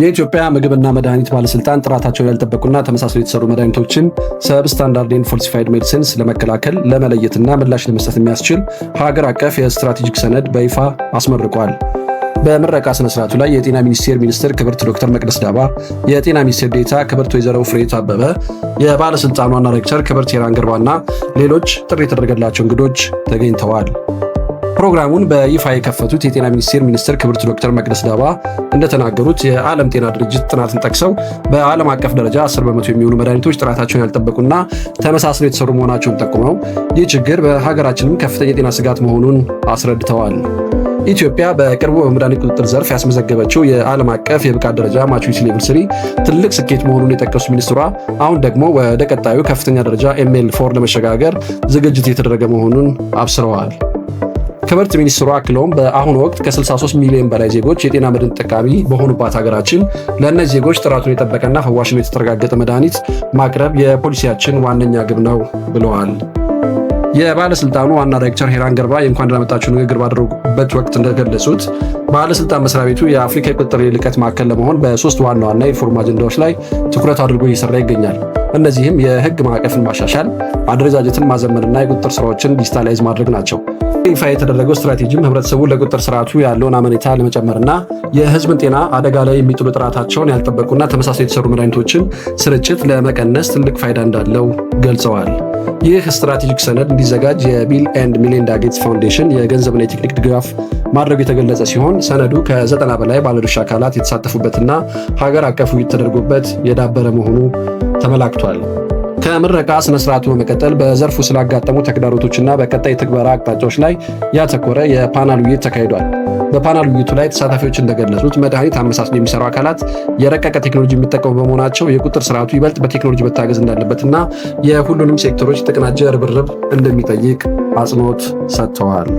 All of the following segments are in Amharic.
የኢትዮጵያ ምግብና መድኃኒት ባለስልጣን ጥራታቸውን ያልጠበቁና ተመሳስለው የተሰሩ መድኃኒቶችን substandard and falsified medicines ለመከላከል፣ ለመለየትና ምላሽ ለመስጠት የሚያስችል ሀገር አቀፍ የስትራቴጂክ ሰነድ በይፋ አስመርቋል። በምረቃ ስነ ስርዓቱ ላይ የጤና ሚኒስቴር ሚኒስትር ክብርት ዶክተር መቅደስ ዳባ፣ የጤና ሚኒስቴር ዴኤታ ክብርት ወይዘሮ ፍሬሕይወት አበበ፣ የባለስልጣኑ ዋና ዳይሬክተር ክብርት ሄራን ገርባና ሌሎች ጥሪ የተደረገላቸው እንግዶች ተገኝተዋል። ፕሮግራሙን በይፋ የከፈቱት የጤና ሚኒስቴር ሚኒስትር ክብርት ዶክተር መቅደስ ዳባ እንደተናገሩት፣ የዓለም ጤና ድርጅት ጥናትን ጠቅሰው በዓለም አቀፍ ደረጃ 10% የሚሆኑ መድኃኒቶች ጥራታቸውን ያልጠበቁና ተመሳስለው የተሰሩ መሆናቸውን ጠቁመው፣ ይህ ችግር በሀገራችንም ከፍተኛ የጤና ስጋት መሆኑን አስረድተዋል። ኢትዮጵያ በቅርቡ በመድኃኒት ቁጥጥር ዘርፍ ያስመዘገበችው የዓለም አቀፍ የብቃት ደረጃ maturity level 3 ትልቅ ስኬት መሆኑን የጠቀሱት ሚኒስትሯ፣ አሁን ደግሞ ወደ ቀጣዩ ከፍተኛ ደረጃ ML 4 ለመሸጋገር ዝግጅት እየተደረገ መሆኑን አብስረዋል። ክብርት ሚኒስትሯ አክለውም በአሁኑ ወቅት ከ63 ሚሊዮን በላይ ዜጎች የጤና መድን ተጠቃሚ በሆኑባት ሀገራችን ለእነዚህ ዜጎች ጥራቱን የጠበቀና ፈዋሽነቱ የተረጋገጠ መድኃኒት ማቅረብ የፖሊሲያችን ዋነኛ ግብ ነው ብለዋል። የባለስልጣኑ ዋና ዳይሬክተር ሄራን ገርባ የእንኳን ደህና መጣችሁ ንግግር ባደረጉበት ወቅት እንደገለጹት፣ ባለስልጣን መስሪያ ቤቱ የአፍሪካ የቁጥጥር ልቀት ማዕከል ለመሆን በሶስት ዋና ዋና የሪፎርም አጀንዳዎች ላይ ትኩረት አድርጎ እየሰራ ይገኛል። እነዚህም የህግ ማዕቀፍን ማሻሻል፣ አደረጃጀትን ማዘመንና የቁጥጥር ስራዎችን digitalize ማድረግ ናቸው። ይፋ የተደረገው ስትራቴጂም ህብረተሰቡ ለቁጥጥር ስርዓቱ ያለውን አመኔታ ለመጨመርና የህዝብን ጤና አደጋ ላይ የሚጥሉ ጥራታቸውን ያልጠበቁና ተመሳሳይ የተሰሩ መድኃኒቶችን ስርጭት ለመቀነስ ትልቅ ፋይዳ እንዳለው ገልጸዋል። ይህ ስትራቴጂክ ሰነድ እንዲዘጋጅ የቢል ኤንድ ሜሊንዳ ጌትስ ፋውንዴሽን የገንዘብና የቴክኒክ ድጋፍ ማድረጉ የተገለጸ ሲሆን፣ ሰነዱ ከ90 በላይ ባለድርሻ አካላት የተሳተፉበትና ሀገር አቀፍ ውይይት ተደርጎበት የዳበረ መሆኑ ተመላክቷል። ከምረቃ ስነ ስርዓቱ በመቀጠል በዘርፉ ስላጋጠሙ ተግዳሮቶችና በቀጣይ የትግበራ አቅጣጫዎች ላይ ያተኮረ የፓናል ውይይት ተካሂዷል። በፓናል ውይይቱ ላይ ተሳታፊዎች እንደገለጹት፣ መድኃኒት አመሳስሎ የሚሰሩ አካላት የረቀቀ ቴክኖሎጂ የሚጠቀሙ በመሆናቸው የቁጥጥር ስርዓቱ ይበልጥ በቴክኖሎጂ መታገዝ እንዳለበትና የሁሉንም ሴክተሮች የተቀናጀ ርብርብ እንደሚጠይቅ አጽንኦት ሰጥተዋል።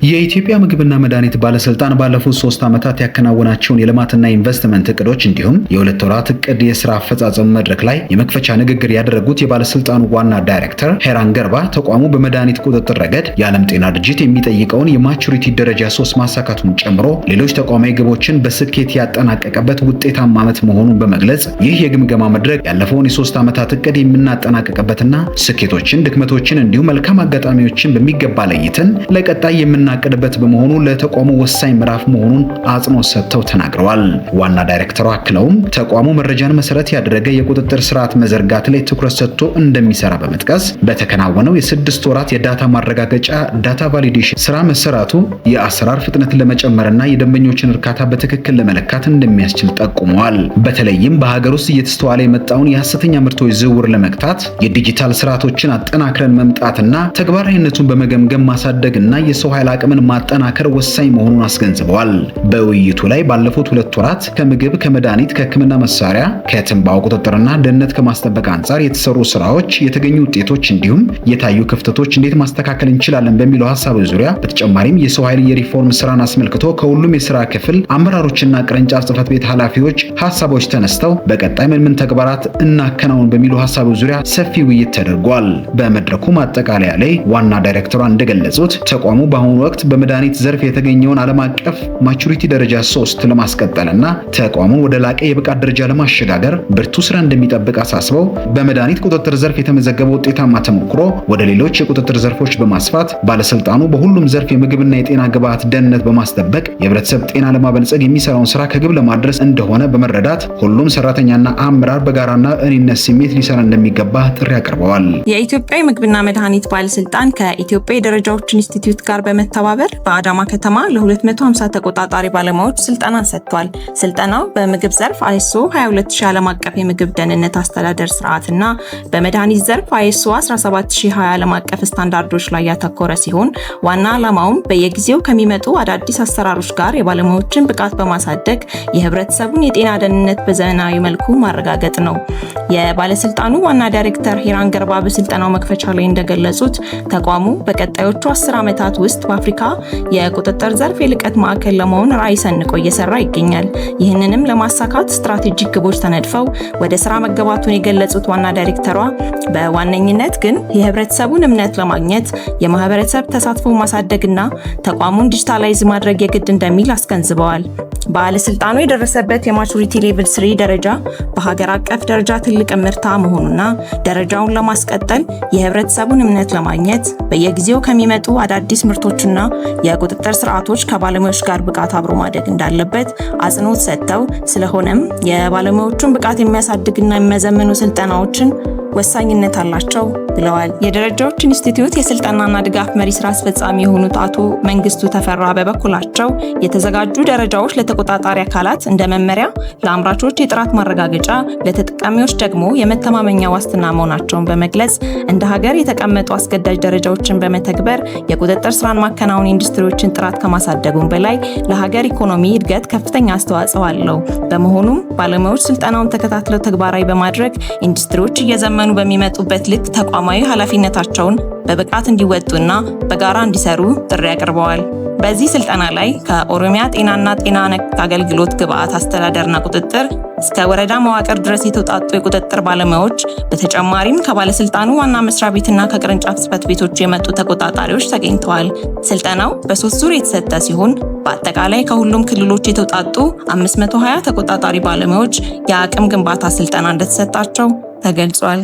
የኢትዮጵያ ምግብና መድኃኒት ባለስልጣን ባለፉት 3 ዓመታት ያከናወናቸውን የልማትና ኢንቨስትመንት እቅዶች እንዲሁም የ2 ወራት እቅድ የስራ አፈጻጸም መድረክ ላይ የመክፈቻ ንግግር ያደረጉት የባለስልጣኑ ዋና ዳይሬክተር ሄራን ገርባ፣ ተቋሙ በመድኃኒት ቁጥጥር ረገድ የዓለም ጤና ድርጅት የሚጠይቀውን የ maturity ደረጃ 3 ማሳካቱን ጨምሮ ሌሎች ተቋማዊ ግቦችን በስኬት ያጠናቀቀበት ውጤታማ ዓመት መሆኑን በመግለጽ፣ ይህ የግምገማ መድረክ ያለፈውን የ3 ዓመታት እቅድ የምናጠናቅቅበትና ስኬቶችን፣ ድክመቶችን እንዲሁም መልካም አጋጣሚዎችን በሚገባ ለይተን ለቀጣይ የምናቅድበት በመሆኑ ለተቋሙ ወሳኝ ምዕራፍ መሆኑን አጽንኦት ሰጥተው ተናግረዋል። ዋና ዳይሬክተሩ አክለውም ተቋሙ መረጃን መሰረት ያደረገ የቁጥጥር ስርዓት መዘርጋት ላይ ትኩረት ሰጥቶ እንደሚሰራ በመጥቀስ፣ በተከናወነው የ6 ወራት የ data ማረጋገጫ data validation ስራ መሰራቱ የአሰራር ፍጥነትን ለመጨመርና የደንበኞችን እርካታ በትክክል ለመለካት እንደሚያስችል ጠቁመዋል። በተለይም በሀገር ውስጥ እየተስተዋለ የመጣውን የሐሰተኛ ምርቶች ዝውውር ለመግታት የዲጂታል ስርዓቶችን አጠናክረን መምጣትና ተግባራዊነቱን በመገምገም ማሳደግና የሰው ኃይል አቅምን ማጠናከር ወሳኝ መሆኑን አስገንዝበዋል። በውይይቱ ላይ ባለፉት 2 ወራት ከምግብ፣ ከመድኃኒት፣ ከሕክምና መሳሪያ፣ ከትንባሆ ቁጥጥርና ደህንነት ከማስጠበቅ አንጻር የተሰሩ ስራዎች፣ የተገኙ ውጤቶች እንዲሁም የታዩ ክፍተቶች እንዴት ማስተካከል እንችላለን በሚለው ሀሳቦች ዙሪያ፣ በተጨማሪም የሰው ኃይል የሪፎርም ስራን አስመልክቶ ከሁሉም የስራ ክፍል አመራሮችና ቅርንጫፍ ጽህፈት ቤት ኃላፊዎች ሀሳቦች ተነስተው በቀጣይ ምን ምን ተግባራት እናከናውን በሚሉ ሀሳቦች ዙሪያ ሰፊ ውይይት ተደርጓል። በመድረኩ ማጠቃለያ ላይ ዋና ዳይሬክተሯ እንደገለጹት፣ ተቋሙ በአሁኑ ወቅት በመድኃኒት ዘርፍ የተገኘውን ዓለም አቀፍ maturity ደረጃ 3 ለማስቀጠልና ተቋሙን ወደ ላቀ የብቃት ደረጃ ለማሸጋገር ብርቱ ስራ እንደሚጠብቅ አሳስበው፣ በመድኃኒት ቁጥጥር ዘርፍ የተመዘገበው ውጤታማ ተሞክሮ ወደ ሌሎች የቁጥጥር ዘርፎች በማስፋት ባለስልጣኑ በሁሉም ዘርፍ የምግብና የጤና ግብዓት ደህንነት በማስጠበቅ የህብረተሰብ ጤና ለማበልጸግ የሚሰራውን ስራ ከግብ ለማድረስ እንደሆነ በመረዳት ሁሉም ሰራተኛና አመራር በጋራና እኔነት ስሜት ሊሰራ እንደሚገባ ጥሪ አቅርበዋል። የኢትዮጵያ የምግብና መድኃኒት ባለስልጣን ከኢትዮጵያ የደረጃዎች ኢንስቲትዩት ጋር በመተባበር በአዳማ ከተማ ለ250 ተቆጣጣሪ ባለሙያዎች ስልጠና ሰጥቷል። ስልጠናው በምግብ ዘርፍ ISO 22000 ዓለም አቀፍ የምግብ ደህንነት አስተዳደር ስርዓት እና በመድኃኒት ዘርፍ ISO 17020 ዓለም አቀፍ ስታንዳርዶች ላይ ያተኮረ ሲሆን፣ ዋና ዓላማውም በየጊዜው ከሚመጡ አዳዲስ አሰራሮች ጋር የባለሙያዎችን ብቃት በማሳደግ የህብረተሰቡን የጤና ደህንነት በዘመናዊ መልኩ ማረጋገጥ ነው። የባለስልጣኑ ዋና ዳይሬክተር ሂራን ገርባ በስልጠናው መክፈቻ ላይ እንደገለጹት፣ ተቋሙ በቀጣዮቹ 10 ዓመታት ውስጥ በአፍሪካ በአፍሪካ የቁጥጥር ዘርፍ የልቀት ማዕከል ለመሆን ራዕይ ሰንቆ እየሰራ ይገኛል። ይህንንም ለማሳካት ስትራቴጂክ ግቦች ተነድፈው ወደ ስራ መገባቱን የገለጹት ዋና ዳይሬክተሯ በዋነኝነት ግን የህብረተሰቡን እምነት ለማግኘት የማህበረሰብ ተሳትፎ ማሳደግና ተቋሙን digitalize ማድረግ የግድ እንደሚል አስገንዝበዋል። ባለስልጣኑ የደረሰበት የ maturity level 3 ደረጃ በሀገር አቀፍ ደረጃ ትልቅ እምርታ መሆኑና ደረጃውን ለማስቀጠል የህብረተሰቡን እምነት ለማግኘት በየጊዜው ከሚመጡ አዳዲስ ምርቶችና የቁጥጥር ስርዓቶች ከባለሙያዎች ጋር ብቃት አብሮ ማደግ እንዳለበት አጽንኦት ሰጥተው፣ ስለሆነም የባለሙያዎቹን ብቃት የሚያሳድግና የሚያዘምኑ ስልጠናዎችን ወሳኝነት አላቸው ብለዋል። የደረጃዎች ኢንስቲትዩት የስልጠናና ድጋፍ መሪ ስራ አስፈጻሚ የሆኑት አቶ መንግስቱ ተፈራ በበኩላቸው የተዘጋጁ ደረጃዎች ለተቆጣጣሪ አካላት እንደ መመሪያ፣ ለአምራቾች የጥራት ማረጋገጫ፣ ለተጠቃሚዎች ደግሞ የመተማመኛ ዋስትና መሆናቸውን በመግለጽ እንደ ሀገር የተቀመጡ አስገዳጅ ደረጃዎችን በመተግበር የቁጥጥር ስራን ማከናወን ኢንዱስትሪዎችን ጥራት ከማሳደጉም በላይ ለሀገር ኢኮኖሚ እድገት ከፍተኛ አስተዋጽኦ አለው። በመሆኑም ባለሙያዎች ስልጠናውን ተከታትለው ተግባራዊ በማድረግ ኢንዱስትሪዎች እየዘመኑ በሚመጡበት ልክ ተቋማዊ ኃላፊነታቸውን በብቃት እንዲወጡና በጋራ እንዲሰሩ ጥሪ አቅርበዋል። በዚህ ስልጠና ላይ ከኦሮሚያ ጤናና ጤና ነክ አገልግሎት ግብዓት አስተዳደርና ቁጥጥር እስከ ወረዳ መዋቅር ድረስ የተውጣጡ የቁጥጥር ባለሙያዎች፣ በተጨማሪም ከባለስልጣኑ ዋና መስሪያ ቤትና ከቅርንጫፍ ጽሕፈት ቤቶች የመጡ ተቆጣጣሪዎች ተገኝተዋል። ስልጠናው በ3 ዙር የተሰጠ ሲሆን በአጠቃላይ ከሁሉም ክልሎች የተውጣጡ 520 ተቆጣጣሪ ባለሙያዎች የአቅም ግንባታ ስልጠና እንደተሰጣቸው ተገልጿል።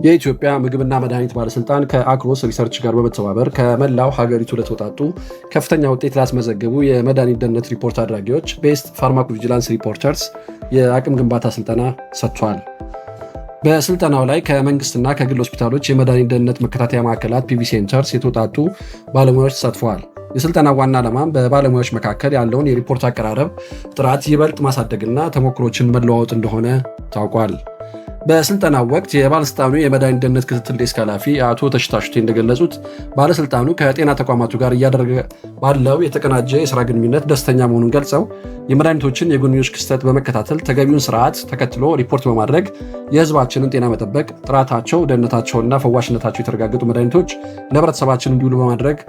የኢትዮጵያ ምግብና መድኃኒት ባለስልጣን ከአክሮስ ሪሰርች ጋር በመተባበር ከመላው ሀገሪቱ ለተውጣጡ ከፍተኛ ውጤት ላስመዘገቡ የመድኃኒት ደህንነት ሪፖርት አድራጊዎች best pharmacovigilance reporters የአቅም ግንባታ ስልጠና ሰጥቷል። በስልጠናው ላይ ከመንግስትና ከግል ሆስፒታሎች የመድኃኒት ደህንነት መከታተያ ማዕከላት PV centers የተውጣጡ ባለሙያዎች ተሳትፈዋል። የስልጠናው ዋና ዓላማም በባለሙያዎች መካከል ያለውን የሪፖርት አቀራረብ ጥራት ይበልጥ ማሳደግና ተሞክሮችን መለዋወጥ እንደሆነ ታውቋል። በስልጠናው ወቅት የባለስልጣኑ የመድኃኒት ደህንነት ክትትል ዴስክ ኃላፊ አቶ ተሽታሽቴ እንደገለጹት ባለስልጣኑ ከጤና ተቋማቱ ጋር እያደረገ ባለው የተቀናጀ የስራ ግንኙነት ደስተኛ መሆኑን ገልጸው የመድኃኒቶችን የጎንዮሽ ክስተት በመከታተል ተገቢውን ስርዓት ተከትሎ ሪፖርት በማድረግ የሕዝባችንን ጤና መጠበቅ፣ ጥራታቸው፣ ደህንነታቸውና ፈዋሽነታቸው የተረጋገጡ መድኃኒቶች ለህብረተሰባችን እንዲውሉ በማድረግ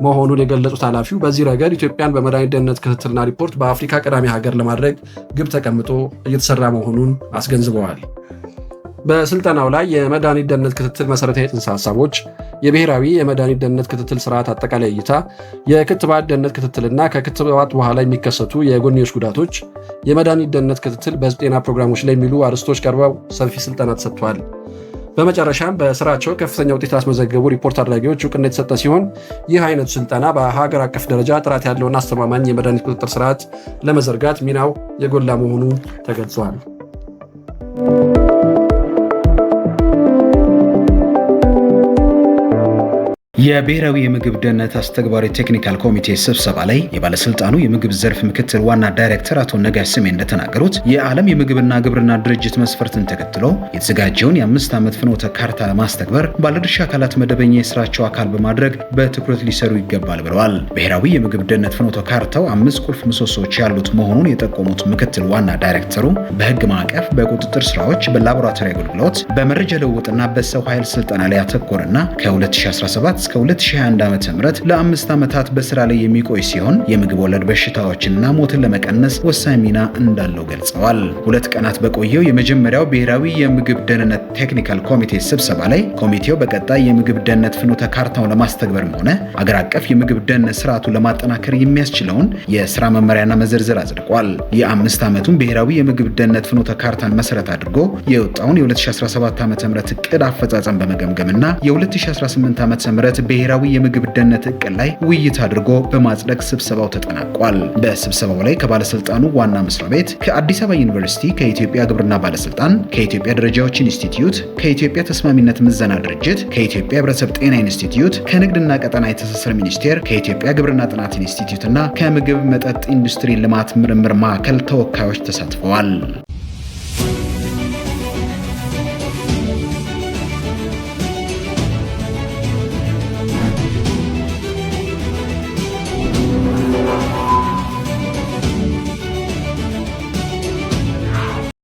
መሆኑን የገለጹት ኃላፊው በዚህ ረገድ ኢትዮጵያን በመድኃኒት ደህንነት ክትትልና ሪፖርት በአፍሪካ ቀዳሚ ሀገር ለማድረግ ግብ ተቀምጦ እየተሰራ መሆኑን አስገንዝበዋል። በስልጠናው ላይ የመድኃኒት ደህንነት ክትትል መሰረታዊ ጽንሰ ሀሳቦች፣ የብሔራዊ የመድኃኒት ደህንነት ክትትል ስርዓት አጠቃላይ እይታ፣ የክትባት ደህንነት ክትትልና ከክትባት በኋላ የሚከሰቱ የጎንዮሽ ጉዳቶች፣ የመድኃኒት ደህንነት ክትትል በህዝብ ጤና ፕሮግራሞች ላይ የሚሉ አርዕስቶች ቀርበው ሰፊ ስልጠና ተሰጥቷል። በመጨረሻም በስራቸው ከፍተኛ ውጤት ላስመዘገቡ ሪፖርት አድራጊዎች እውቅና የተሰጠ ሲሆን ይህ አይነቱ ስልጠና በሀገር አቀፍ ደረጃ ጥራት ያለውና አስተማማኝ የመድኃኒት ቁጥጥር ስርዓት ለመዘርጋት ሚናው የጎላ መሆኑ ተገልጿል። የብሔራዊ የምግብ ደህንነት አስተግባሪ ቴክኒካል ኮሚቴ ስብሰባ ላይ የባለስልጣኑ የምግብ ዘርፍ ምክትል ዋና ዳይሬክተር አቶ ነጋሽ ስሜ እንደተናገሩት የዓለም የምግብና ግብርና ድርጅት መስፈርትን ተከትሎ የተዘጋጀውን የ5 ዓመት ፍኖተ ካርታ ለማስተግበር ባለድርሻ አካላት መደበኛ የስራቸው አካል በማድረግ በትኩረት ሊሰሩ ይገባል ብለዋል። ብሔራዊ የምግብ ደህንነት ፍኖተ ካርታው 5 ቁልፍ ምሰሶዎች ያሉት መሆኑን የጠቆሙት ምክትል ዋና ዳይሬክተሩ በህግ ማዕቀፍ፣ በቁጥጥር ስራዎች፣ በላቦራቶሪ አገልግሎት፣ በመረጃ ልውውጥና በሰው ኃይል ስልጠና ላይ ያተኮረና ከ2017 እስከ 2021 ዓ.ም ለ5 ዓመታት በስራ ላይ የሚቆይ ሲሆን የምግብ ወለድ በሽታዎችንና ሞትን ለመቀነስ ወሳኝ ሚና እንዳለው ገልጸዋል። 2 ቀናት በቆየው የመጀመሪያው ብሔራዊ የምግብ ደህንነት ቴክኒካል ኮሚቴ ስብሰባ ላይ ኮሚቴው በቀጣይ የምግብ ደህንነት ፍኖተ ካርታውን ለማስተግበርም ሆነ አገር አቀፍ የምግብ ደህንነት ስርዓቱን ለማጠናከር የሚያስችለውን የስራ መመሪያና መዘርዝር አጽድቋል። የ5 ዓመቱን ብሔራዊ የምግብ ደህንነት ፍኖተ ካርታን መሰረት አድርጎ የወጣውን የ2017 ዓ.ም እቅድ አፈጻጸም በመገምገምና የ2018 ዓ.ም ብሔራዊ የምግብ ደህንነት እቅድ ላይ ውይይት አድርጎ በማጽደቅ ስብሰባው ተጠናቋል። በስብሰባው ላይ ከባለስልጣኑ ዋና መስሪያ ቤት፣ ከአዲስ አበባ ዩኒቨርሲቲ፣ ከኢትዮጵያ ግብርና ባለስልጣን፣ ከኢትዮጵያ ደረጃዎች ኢንስቲትዩት፣ ከኢትዮጵያ ተስማሚነት ምዘና ድርጅት፣ ከኢትዮጵያ ሕብረተሰብ ጤና ኢንስቲትዩት፣ ከንግድና ቀጠና ትስስር ሚኒስቴር፣ ከኢትዮጵያ ግብርና ጥናት ኢንስቲትዩት እና ከምግብ መጠጥ ኢንዱስትሪ ልማት ምርምር ማዕከል ተወካዮች ተሳትፈዋል።